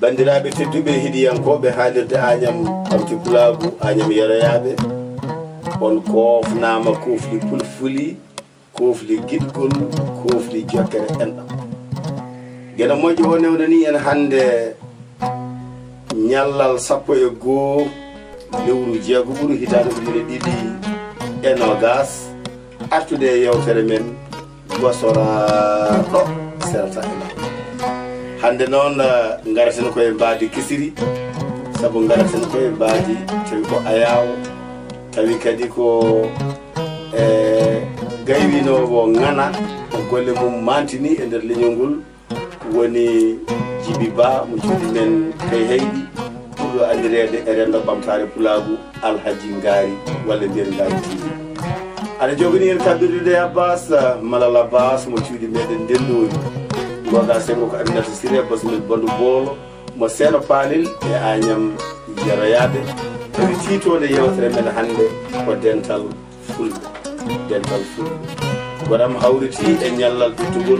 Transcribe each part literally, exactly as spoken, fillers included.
Banndiraaɓe tedduɓe, heɗiyankooɓe haalirde Añam Ɓamte Pulaagu, Añam Yeroyaaɓe, on koofnaama koofli pulfuli, koofli giɗgol, koofli jokkere enɗam. Geno moƴƴo o newnanii en hannde ñallal sappo e goo lewru jeegoɓuru hitaande ujunere ɗiɗi e noogas, artude e yewtere men Gosoraaɗo serata e laawol. Hannde noon, eh, ngaraten ko e mbaadi kisiri, sabu ngaraten ko e mbaadi tawi ko ayaawo, tawi kadi ko, eh, gaywinoowo ŋana, ko golle mum mantini e nder leñol ngol, woni Jibi Ba mo cuuɗi men Kay Heyɗi, ɓurɗo anndireede e renndo ɓamtaare pulaagu, Alhaji Ngaari, walla mbiyen Ngaari T V. Aɗa jogani en kaɓirɗe ɗe Abbas, Malal Abbas mo cuuɗi meɗen Ndenndori. Googa senngo ko Aminata Siré, Basmel Bandu Boolo, mo Seeno Paalel e Añam Yeroyaaɓe. Tawi tiitoonde yewtere men hannde ko dental Fulɓe, dental Fulɓe. Goram hawriti e ñallal duttugol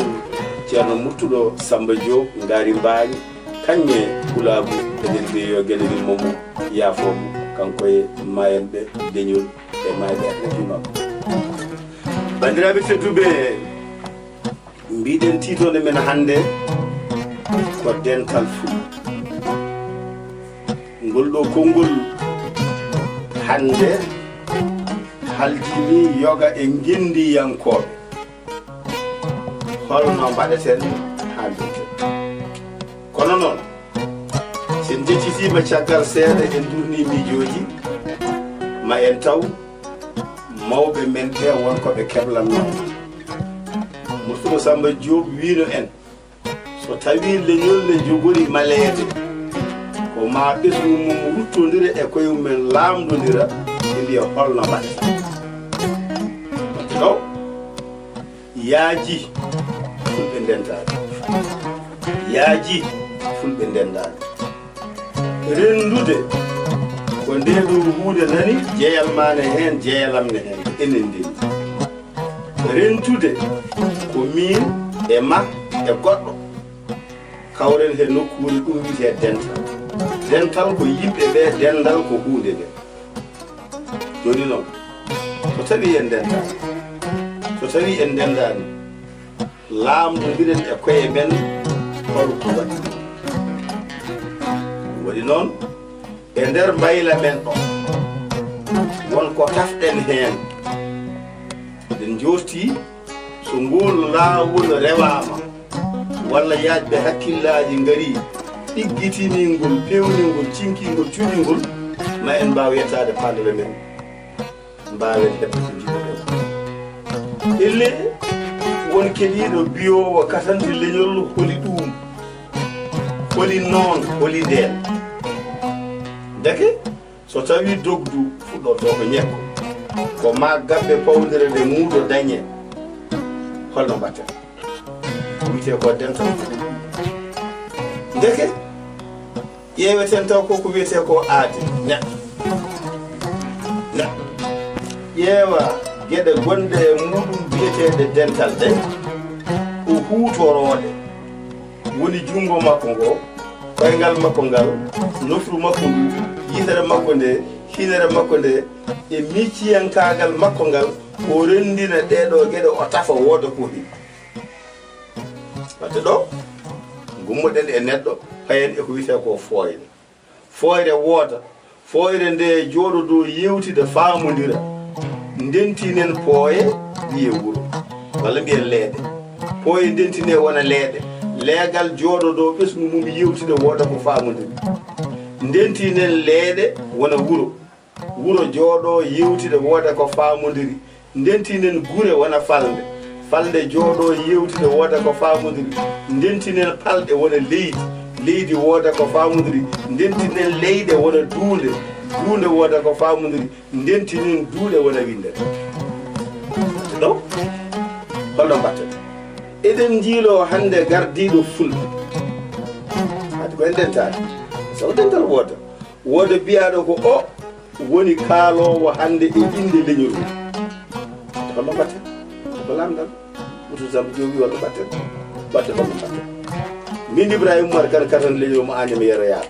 Ceerno Murtuɗo Samba Joob, Ngaari Mbaañ, kañŋe pulaagu, eɗen mbiya yo geno yurmo mo, yaafoo mo, kanko e maayanɓe leñol e maayɓe aduna makko. Banndiraaɓe tedduɓe, mbiɗen tiitoonde men hannde ko dental Fulɓe. Ngol ɗo konngol hannde haljini yoga e ngenndiyankooɓe. Holno mbaɗeten haa mbiyeten? Kono noon, so en njeccitiima caggal seeɗa, en durni miijooji, ma en taw mawɓe men ɓe won ko ɓe keblannoo. Murtuɗo Samba Joob wiino en, so tawii leñol ne jogori maleede, ko ma ɓesngu mum ruttondira e koye mumen, laamndondira, ɓe mbiya holno mbaɗata. Waɗde ɗo, yaaji Fulɓe ndentaade. Yaaji Fulɓe ndentaade. Renndude ko ndee ɗoo huunde nani, jeyal ma ne heen, jeyal am ne heen, ko enen ndenndi. Rentude ko miin e ma e goɗɗo, kawren he nokkuure, ɗum wiyetee dental. Dental ko yimɓe ɓe, denndal ko huunde nde. Jooni noon, so tawii en ndenndaani, so tawii en ndenndaani, laamndondiren e koye men, hol ko waɗi ɗum. Ɗum waɗi noon, e nder mbayla men ɗo, won ko tafɗen heen. Eɗen njoortii, so ngool laawol rewaama, walla yaajɓe hakkillaaji ngarii, ɗiggitinii ngol, peewnii ngol, cinkii ngol, cuɗii ngol, ma en mbaaw yettaade faandere men, mbaawen heɓde ko njiɗ-ɗen. Ellee, won keɗiiɗo biyoowo katanti leñol, holi ɗuum, holi noon, holi ndeen. Ndeke, so tawii dogdu fuɗɗortoo ko ñekko, ko ma gabbe pawdere nde muudo dañee, holno mbaɗten? Ko wiyetee ko dental. Ndeke, ƴeeweten taw ko ko wiyetee ko aadi neɗɗo. Neɗɗo. Ƴeewa geɗe gonɗe e muuɗum biyeteeɗe dental ɗe, o huutorooɗe. Woni junngo makko ngo, koyngal makko ngal, nofru makko ndu, yitere makko nde, hinere makko nde, e micciyankaagal makko ngal, o renndina ɗee ɗoo geɗe, o tafa wooda ko heɓi. Waɗde ɗo, ngummoɗen e neɗɗo, payen e ko wiyetee ko fooyre. Fooyre wooda, fooyre nde jooɗodoo yeewtida, faamondira. Ndentinen pooye, wiyee wuro, walla mbiyen leeɗe. Pooye ndentinee wona leeɗe. Leegal jooɗodoo ɓesngu mum yeewtida, wooda ko faamondiri. Ndentinen leeɗe wona wuro. Wuro jooɗoo yeewtida, wooda ko faamondiri. Ndentinen gure wona falnde. Falnde jooɗoo yeewtida, wooda ko faamondiri. Ndentinen palɗe wona leydi. Leydi wooda ko faamondiri. Ndentinen leyɗe wona duunde. Duunde wooda ko faamondiri. Ndentinen duunde wona winndere. Ɗo, holno mbaɗten? Eɗen njiiloo hannde gardiiɗo Fulɓe. Hade ko en ndentaade. Sabu dental wooda. Wooda biyaaɗo ko o woni kaaloowo hannde e innde leñol ngol. Holno mbaɗten? Ko lamndal. Murtuɗo Samba Joob wi holno mbaɗten? Mbaɗten holno mbaɗten? Min Ibrahima Umar Kan, katan leñol mo Añam Yero Yaaɓe.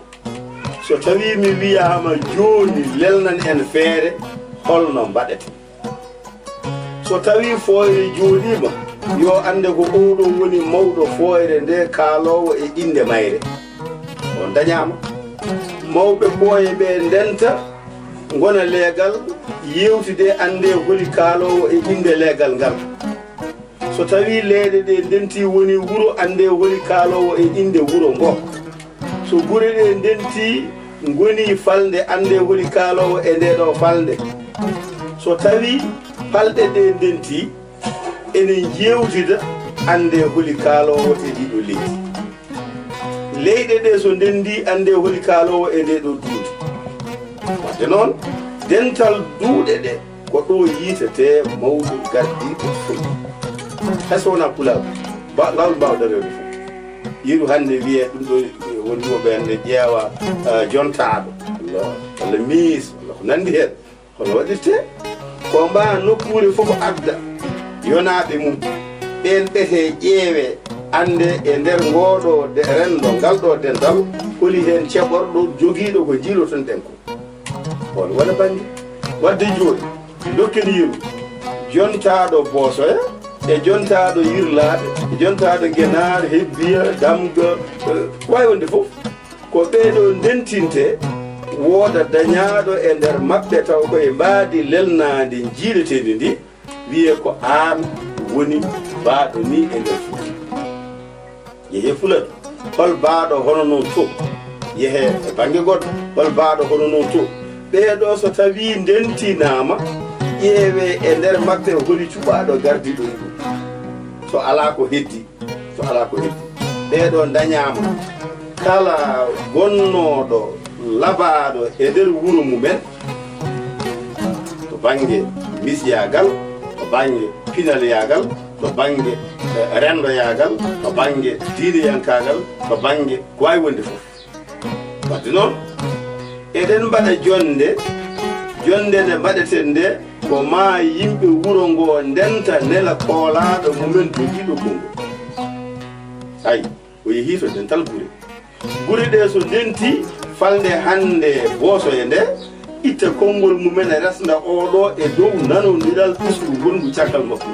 So tawii mi wiyaama jooni, lelnan en feere, holno mbaɗeten? So tawii fooyre jooɗiima, yo annde ko ooɗoo woni mawɗo fooyre nde, kaaloowo e innde mayre. On dañaama. Mawɓe ɓooye ɓe ndenta, ngona leegal, yeewtidee, anndee holi kaaloowo e innde leegal ngal. So tawii leeɗe ɗe ndentii, woni wuro, anndee holi kaaloowo e innde wuro ngo. So gure ɗe ndentii, ngonii falnde, anndee holi kaaloowo e ndee ɗoo falnde. So tawii palɗe ɗe ndentii, ene njeewtida, anndee holi kaaloowo e ndii ɗoo leydi. Leyɗe ɗe so ndenndii, anndee holi kaaloowo e ndee ɗoo duunde. Wadde noon, dental duuɗe ɗe, ko ɗo yiitetee mawɗo gardiiɗo Fulɓe. Hay so wonaa Pulaagu, ba-, laawol mbaawɗo rewde fof. Yeru hannde wiyee ɗum ɗo, woni ɗo ɓe hannde ƴeewa, eh, jontaaɗo, walla, walla miis, walla ko nanndi heen. Hono waɗirtee? Ko mbaa nokkuure fof adda yonaaɓe mum. Ɓeen ɓetee ƴeewee, anndee e nder ngoo ɗoo de-, renndo, ngal ɗoo dental, holi heen ceɓorɗo, jogiiɗo ko njiiloton-ɗen ko. On wona bannge. Wadde jooni, dokken yeru, jontaaɗo Boosoya, e jontaaɗo Yirlaaɓe, e jontaaɗo Genaar, Hebbiya, Damga, eh, ko waawi wonde fof. Ko ɓee ɗoo ndentintee, wooda dañaaɗo e nder maɓɓe taw ko e mbaadi lelnaandi njiileteendi ndi, wiyee ko aan woni baaɗo nii e nder Fuuta. Yehee Fuladu, hol baaɗo hono noon to? Yehee e bannge goɗɗo, hol baaɗo hono noon to? Ɓee ɗoo so tawii ndentinaama, ƴeewee e nder maɓɓe holi cuɓaaɗo gardiiɗo e ɗum. So alaa ko heddii, so alaa ko heddi. Ɓee ɗoo ndañaama, kala gonnooɗo labaaɗo e nder wuro mumen, to bannge misiyaagal, to bannge pinaliyaagal, to bannge, eh, renndoyaagal, to bannge diineyankaagal, to bannge ko waawi wonde fof. Wadde noon, eɗen mbaɗa jonnde, jonnde nde mbaɗeten nde, ko maa yimɓe wuro ngoo ndenta nela koolaaɗo mumen jogiiɗo konngol. Ayi, o yehii to dental gure. Gure ɗe so ndentii, falnde hannde Boosoya nde, itta konngol mumen, resnda oo ɗoo e dow nanondiral ɓesngu ngonngu caggal makko.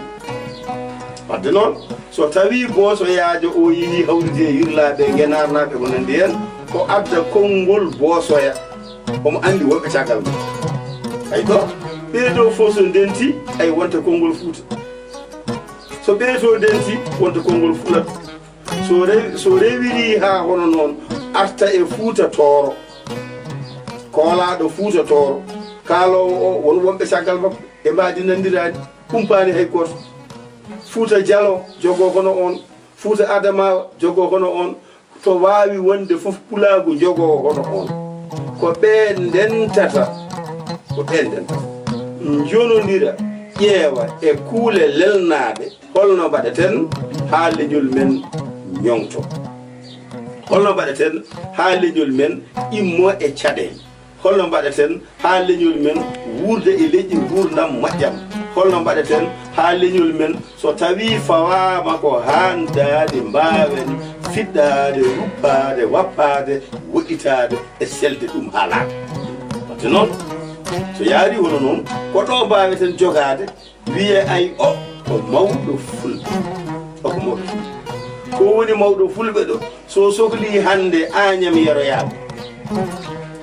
Wadde noon, so tawii Boosoyaajo o yehii hawridi e Yirlaaɓe, Genaarnaaɓe, ko nanndi heen, o adda konngol Boosoya, omo anndi wonɓe caggal mum. Ay ɗo, ɓee ɗoo fof so ndentii, ay wonta konngol Fuuta. So ɓee ɗoo ndentii, wonta konngol Fuladu. So rewi-, so rewirii haa hono noon, arta e Fuuta Tooro, koolaaɗo Fuuta Tooro, kaaloowo o, won wonɓe caggal makko, e mbaadi nanndiraani, humpaani hay gooto. Fuuta Jaloo jogoo hono oon, Fuuta Adamaawa jogoo hono oon, to waawi wonde fof Pulaagu jogoo hono oon. Ko ɓe ndentata, ko ɓe ndentata. Njonondira, ƴeewa e kuule lelnaaɓe, holno mbaɗeten haa leñol men ñoŋto? Holno mbaɗeten haa leñol men immo e caɗeele? Holno mbaɗeten haa leñol men wuurda e leƴƴi nguurndam moƴƴam? Holno mbaɗeten haa leñol men, so tawii fawaama ko haandaade, mbaawen fiɗɗaade, ruppaade, wappaade, woɗɗitaade e selde ɗum haa laaɓa? Wadde noon, so yaarii hono noon, ko ɗo mbaaweten jogaade, wiyee ay o ko mawɗo Fulɓe. O ko mawɗo Fulɓe. Ko woni mawɗo Fulɓe ɗo? So sohlii hannde Añam Yero Yaaɓe,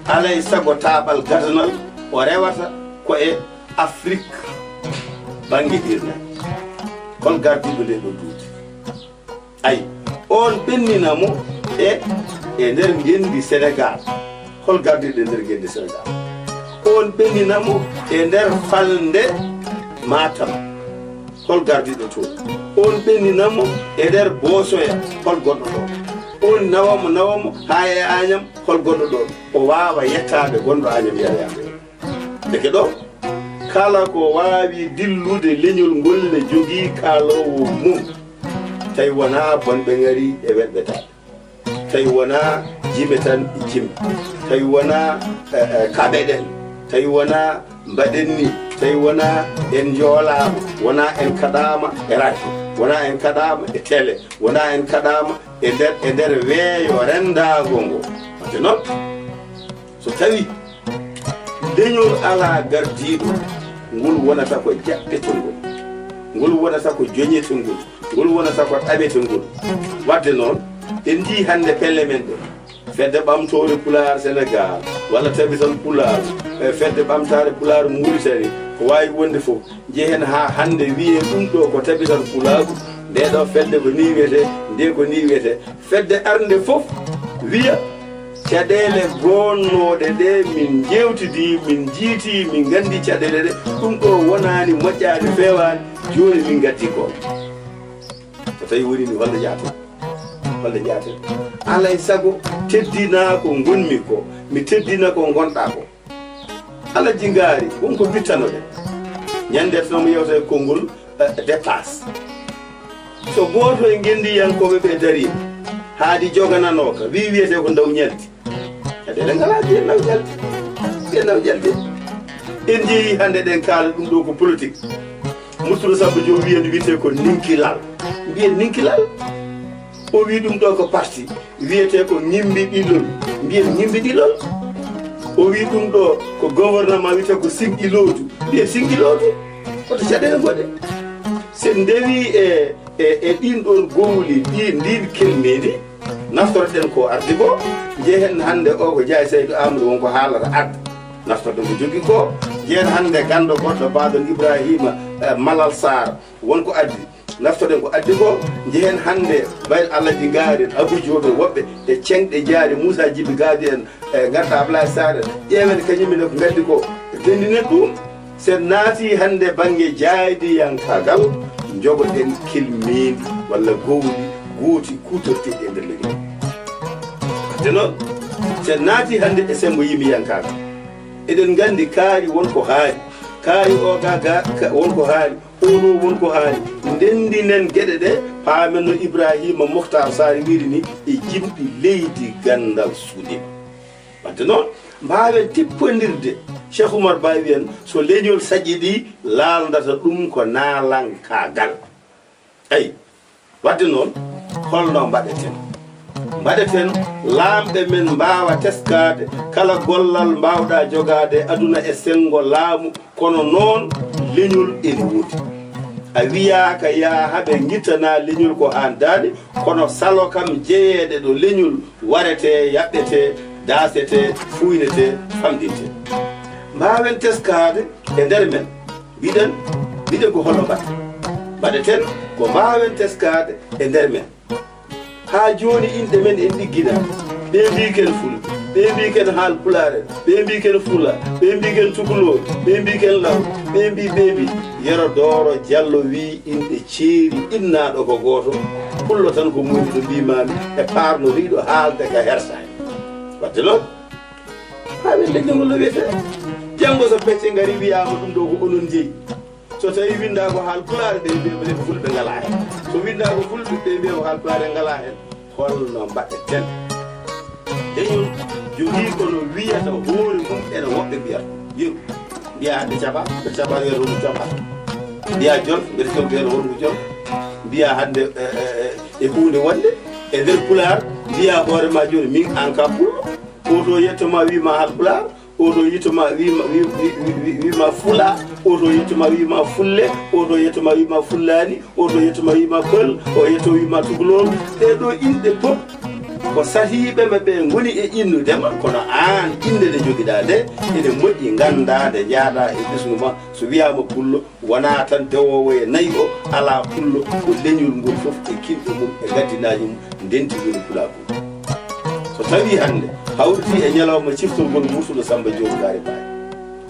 alay sago taaɓal gadanal o rewata ko e Afrik bannge hirnaange. Hol gardiiɗo nde ɗo duuti? Ay, oon ɓennina mo e, e nder ngenndi Senegaal. Hol gardiiɗo e nder ngenndi Senegaal? Oon ɓennina mo e nder falnde Matam. Hol gardiiɗo toon? Oon ɓennina mo e nder Boosoya. Hol gonɗo ɗoon? Oon nawa mo, nawa mo haa e Añam. Hol gonɗo ɗoon? O waawa yettaade gonɗo Añam Yero Yaaɓe. Ndeke ɗo, kala ko waawi dillude leñol ngol ne jogii kaaloowo mum. Tawi wonaa bonɓe ŋari e welɓe taaɓe. Tawi wonaa jime tan e jime. Tawi wonaa, eh, eh, kaɓeɗen. Tawi wonaa mbaɗen ni. Tawi wonaa en njoolaama. Wonaa en kaɗaama e radio. Wonaa en kaɗaama e télé. Wonaa en kaɗaama e nder, e nder weeyo renndaango ngo. Wate noon, so tawi leñol alaa gardiiɗo, ngol wonata ko jaɓɓetengol, ngol wonata ko joñetengol, ngol wonata ko ɗaɓetengol. Wadde noon, en njii hannde pelle men ɗe, Fedde Ɓamtoore Pulaar Senegaal, walla Tabital Pulaar, e Fedde Ɓamtaare Pulaar Muritani, ko waawi wonde fof, njehen haa hannde wiyee ɗum ɗo ko Tabital Pulaagu, nde ɗo fedde ko nii wiyetee, nde ko nii wiyetee. Fedde arnde fof wiya, caɗeele gonnooɗe ɗe min njeewtidii, min njiitii, min nganndi caɗeele ɗe, ɗum ɗo wonaani, moƴƴaani, feewaani, jooni min ngaddi ko. So tawi woni ni, holno jaaten? Holno jaaten? Alay sago teddinaa ko ngonmi ko, mi teddina ko ngonɗaa ko. Alhaji Ngaari, won ko mbittanoɗen. Ñande tan omo yewta e konngol, eh, dépasse. So gooto e ngenndiyankooɓe ɓe darii, haadi jogananooka, wi wiyetee ko ndaw ñaldi. Caɗeele ngalaa, mbiyen ndaw ñaldi. Mbiyen ndaw ñaldi. En njeyi hannde ɗen kaala ɗum ɗo ko politique. Murtuɗo Samba Diop wiyen wiyetee ko ninkilal. Mbiyen ninkilal. O wi ɗum ɗo ko parti. Wiyetee ko ŋimbi ɗilol. Mbiyen ŋimbi ɗilol. O wi ɗum ɗo ko gouvernement, wiyetee ko siŋ iloodu. Mbiyen siŋ iloodu. Hoto caɗeele ngoɗe. So en ndewi e, e, e ɗin ɗon gowli, ɗi, ndin kelmendi, naftorɗen ko ardi ko, njehen hannde o ko Njaay Saydu Aamadu won ko haalata arde. Naftorɗen ko joggi ko, njehen hannde ganndo goɗɗo, baaɗon Ibraahiima, eh, Malal Saar, won ko addi. Naftorɗen ko addi ko, njehen hannde Bayel Alhaji Ngaari en, Abuu Joob en, woɓɓe e ceŋɗe jaari, Muusaa Jibi Gaadi en, e ngarta Ablaye Saare, ƴeewen kañum en ko ngaddi ko, denndinen ɗum. So en naati hannde bannge jaaydiyankaagal, njogoɗen kilmendi walla gowli gooti kuutorteeɗi e nder leydi. Te noon, so en naati hannde e semmbo yimiyankaagal, eɗen nganndi kaari won ko haali, kaari o ga, ga, ka, won ko haali, oɗo won ko haali. Ndenndinen geɗe ɗe, paamen no Ibraahiima Muhtaar Saari wiiri ni, e jimɗi leydi ganndal suuɗiima. Wadde noon, mbaawen tippondirde, Cheikh Oumar Ba wiyen, so leñol saƴiɗii, laalndata ɗum ko naalankaagal. Eyi, wadde noon, holno mbaɗeten? Mbaɗeten, laamɓe men mbaawa teskaade kala gollal mbaawɗaa jogaade e aduna e senngo laamu, kono noon leñol ene woodi. A wiyaaka yaa haɓe ngittana leñol ko haandaani, kono salo kam jeyeeɗe ɗo leñol waretee, yaɓɓetee, daasetee, fuynetee, famɗintee. Mbaawen teskaade e nder men. Mbiɗen, mbiɗen ko holno mbaɗ-, mbaɗeten ko mbaawen teskaade e nder men. Haa jooni inɗe men en ɗiggina. Ɓe mbii ken Fulɓe, ɓe mbii ken Haal Pulaar en, ɓe mbii ken Fula, ɓe mbii ken Tukulóor, ɓe mbii ken Law, ɓe mbii, ɓe mbii. Yero Dooro Jallo wii inɗe ceeri innaaɗo ko gooto, pullo tan ko muyni ɗo mbiimaami e paarnoriiɗo haalde ka hersaani. Wadde noon, haa ɓe leñol ngol no wiyetee. Janngo so pecce ngari wiyaama ɗum ɗo ko onon njeyi. So tawi winndaa ko Haal Pulaar, ɓe mbiya ɓe ko Fulɓe ngalaa heen. So winndaa ko Fulɓe, ɓe mbiya ko Haal Pulaar en ngalaa heen. Holno mbaɗeten? Leñol jogii ko no wiyata hoore mum, ene woɓɓe mbiyata. Yeru. Mbiya hannde caɓa, ɓe caɓa, wiyata ko ɗum caɓa. Mbiya jolof, mbiya jolof, wiyata ko ɗum jolof. Mbiya hannde, e, e, e, e huunde wonde e nder Pulaar, mbiya hoore ma jooni, min an ka Pullo. Oto yetto ma, wi ma Haal Pulaar. Oto yetto ma, wi ma, wi, wi, wi, wi, wi ma Fula. Oto yetto ma, wi ma Fulle. Oto yetto ma, wi ma Fullaani. Oto yetto ma, wi ma Pël. O yetto, wi ma Tukulóor. Ɗee ɗo inɗe fof ko satiiɓe ma ɓe ngoni e innude ma, kono aan innde nde njogiɗaa nde, ene moƴƴi nganndaa nde njahɗaa e ɓesngu ma. So wiyaama Pullo, wonaa tan dewoowo e nayi o, alaa Pullo, ko leñol ngol fof e kinɗe mum e ngaddinaaji mum ndenti woni Pulaagu. So tawii hannde hawritii e ñalawma ciftol ngol Murtuɗo Sammba Joob Gaari Baay,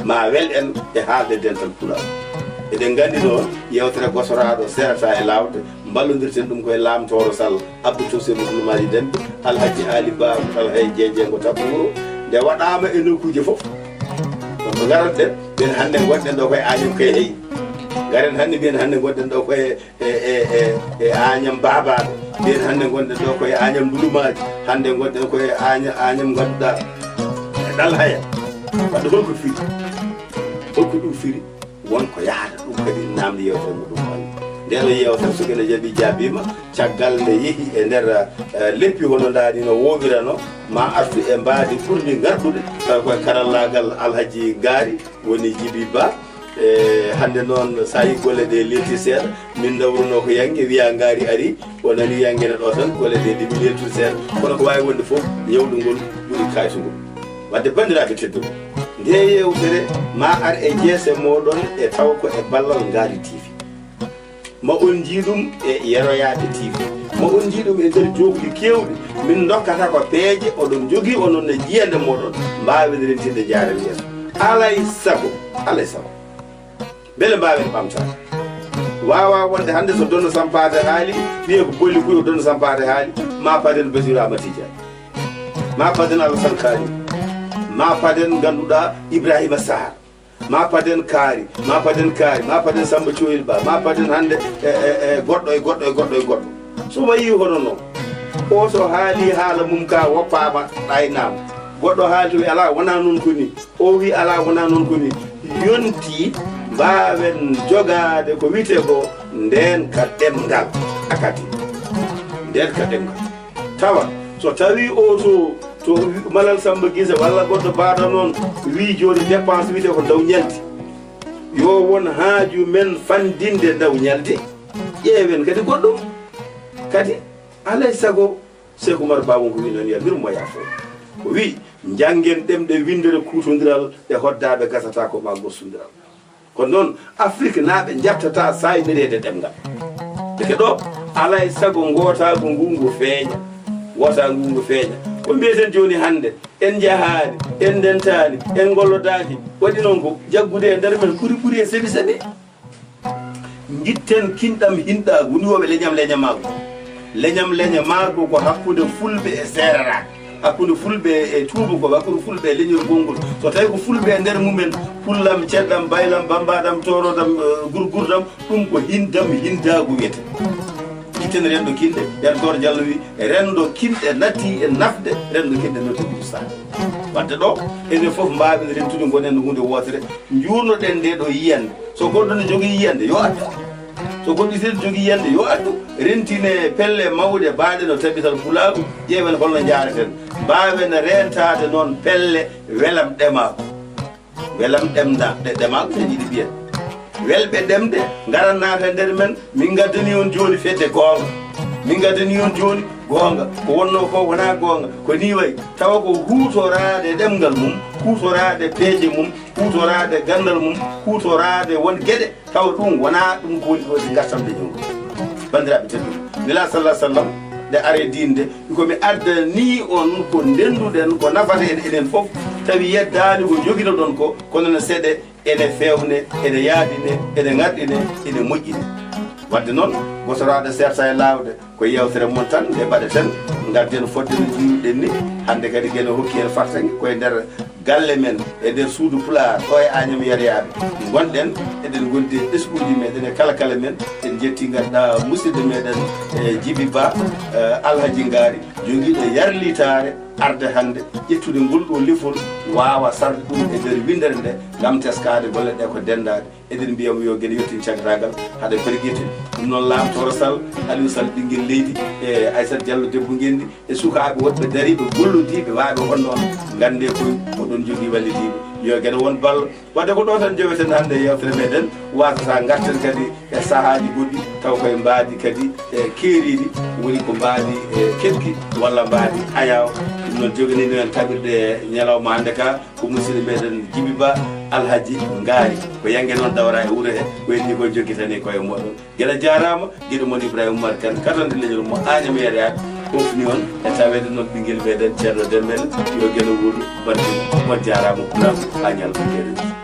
ma wel en e haalde dental Pulaagu. Eɗen nganndi noon, yewtere gosoraaɗo seerataa e laawde, mballondirten ɗum ko e Laam Tooro Sall, Abdou Touré mo Hono Maaji Demɓe, Alhaji Aali Ba mo Talhaya Jeejeego Tabba Wuro, nde waɗaama e nokkuuje fof. Kono ngaranɗen, mbiyen hannde ngonɗen ɗo koye Añam Kayhayɗi. Ngaren hannde, mbiyen hannde ngonɗen ɗo koye e, e, e, e Añam Baabaaɓe. Mbiyen hannde ngonɗen ɗo koye Añam Ndulumaaji. Hannde ngonɗen koye Aña-, Añam ngannduɗaa e Ɗalhaya. Wadde holko firi? Holko ɗum firi? Won ko yahata ɗum kadi, namdi yewtere muɗum hannde. Ndeɗo yeewtere so gene jaɓi jaabiima, caggal nde yehi e nder, eh, leppi hono ndaa ni no woowirano, ma artu e mbaadi ɓurndi ngarɗude, tawi koye karallaagal Alhaji Ngaari woni Jibi Ba. E hannde noon, so a yii golle ɗe leelti seeɗa, min ndawruno ko Yannge, wiya Ngaari ari, o nani Yannge ne ɗo tan, golle ɗe ɗe mi leeltude seeɗa, kono ko waawi wonde fof, ñawɗo ngol ɓuri kaytu ngol. Wadde banndiraaɓe tedduɓe, nde yeewtere ma ar e jeese mooɗon e taw ko e ballal Ngaari T V. Ma on njii ɗum e yeroyaade T V. Ma on njii ɗum e nder jookli keewɗi. Min ndokkata ko peeje, oɗon njogii onon e jiyande mooɗon, mbaawen rentinde njaaren yeeso. Alay sago, alay sago. Mbele mbaawen ɓamtaade. Waawaa wonde hannde so Donno Sampaate haali, wiyee ko Bolli Kuy o Donno Sampaate haali, ma paden Basiru Amati Jaañ. Ma paden Alasan Kaani. Ma paden ngannduɗaa Ibrahima Sarr. Ma paden Kaari, ma paden Kaari, ma paden Samba Coyil Ba, ma paden hannde e, e, e goɗɗo e goɗɗo e goɗɗo e goɗɗo. So wayi hono noon, o so haali haala mum ka woppaama ɗaynaama. Goɗɗo haali to wi alaa wonaa noon ko ni, o wi alaa wonaa noon ko ni. Yonti mbaawen jogaade ko wiyetee ko ndeen ka ɗemngal akati. Ndeen ka ɗemngal. Tawa so tawi o to, to Malal Samba Gise walla goɗɗo baaɗo noon wi jooni dépense wiyetee ko ndaw ñaldi. Yo won haaju men fanndinde ndaw ñaldi. Ƴeewen kadi goɗɗum. Kadi alay sago Seeku Umar Ba won ko wi noon ya mbir mo yaafo. O wi njanngen ɗemɗe winndere kuutondiral e hoddaaɓe gasata ko ma gostondiral. Kono noon, Afriknaaɓe njaɓtataa saaynireede ɗemngal. Ndeke ɗo, alaa e sago ngootaagu ngu ngu feeña. Ngootaagu ngu ngu feeña. Ko mbiyeten jooni hannde, en njahaani, en ndentaani, en ngollodaaki. Waɗi noon ko jaggude e nder men ɓuri ɓuri e seɓi seɓi. Ngitten kinɗam hinɗaagu, woni wooɓe leñam leñamaagu. Leñam leñamaagu ko hakkunde fulɓe e seereraaɓe. Hakkunde fulɓe e tuubakooɓe, hakkunde fulɓe e leñol gonngol. So tawii ko fulɓe e nder mumen, pullam, ceddam, baylam, bambaadam, tooroodam, eh, gurgurdam, ɗum ko hindam, hindaagu wiyetee. Ƴetten renndo kinɗe, Yero Goor Jallo wi, renndo kinɗe natti e nafde, renndo kinɗe natti ɗum saha. Wadde ɗo, enen fof mbaawen rentude, ngonen huunde wootere, njuurnoɗen nde ɗo yiyannde. So goɗɗo ne jogii yiyannde, yo addu. So goɗɗo sene jogii yiyannde, yo addu. Rentine pelle mawɗe baaɗe no tabital pulaagu, ƴeewen holno njaareten. Mbaawen reentaade noon pelle welam ɗemaagu. Welam ɗemda-, ɗe-, ɗemaagu, ene yiɗi mbiyen. Welɓe ɗemɗe ngaran naata e nder men, min ngaddani on jooni fedde goonga. Min ngaddani on jooni goonga. Ko wonnoo ko wonaa goonga. Ko nii wayi. Tawa ko huutoraade ɗemngal mum, huutoraade peeje mum, huutoraade ganndal mum, huutoraade won geɗe. Tawa ɗum wonaa ɗum ko woni ɗo e ngartam leñol ngol. Banndiraaɓe tedduɓe, Nelaaɗo sallallahu alaihi wasallam, nde are diinde, ko mi addanii on ko ndennduɗen, ko nafata en enen fof, tawi yeddaani ko njoginoɗon ko, kono no seeɗa ene feewne, ene yaaɗine, ene ŋarɗine, ene moƴƴine. Wadde noon, gosoraaɗo seerta e laawde, ko yeewtere mon tan nde mbaɗeten, ngarden fodde no njiiruɗen ni. Hannde kadi Geno hokki en fartaŋŋe koye nder galle men, e nder suudu Pulaar, ɗo e Agnam Yariyaɓe ngonɗen. Eɗen ngondi e ɓesnguuji meɗen e kala kala men. En njetti ganduɗa musidɗo meɗen, e Jibi Ba, e Alhaji Ngaari, jogiiɗo yarlitaare arde hannde ƴettude ngol ɗo lefol, waawa sarde ɗum e nder winndere nde, ngam teskaade golle ɗe ko denndaade. Eɗen mbiya mo yo Geno yettin caggataagal, haɗa pergiti. Ɗum noon, Lam Tooro Sall, Aliou Sall, ɓinngel leydi, e Aissata Diallo, debbo ngenndi, e sukaaɓe woɗɓe dariiɓe, gollodiiɓe, waawɓe honno on, nganndee koy oɗon njogii wallidiiɓe. Yo Geno won ballo. Wadde ko ɗo tan njoweten hannde e yeewtere meɗen, wasata ngarten kadi e sahaaji goɗɗi, taw koye mbaadi kadi, e, keeriiɗi, woni ko mbaadi, e, keɓki walla mbaadi ayaawo. Ɗum noon, joganiino en taɓirde ñalawma hannde ka, ko musidɗo meɗen Jibi Ba Alhaji Ngaari. Ko Yannge noon dawra e wuro he, ko heddi ko jokkitani koye moɗon. Geno jaaraama, giɗo mon Ibrahima Oumar Kane, katante leñol mo Agnam Yariyaɓe, hofni on e taweede noon ɓinngel meɗen Ceerno Dembel, yo Geno wuur barke, on jaaraama, pulaagu, haa ñalawma keeriiɗo.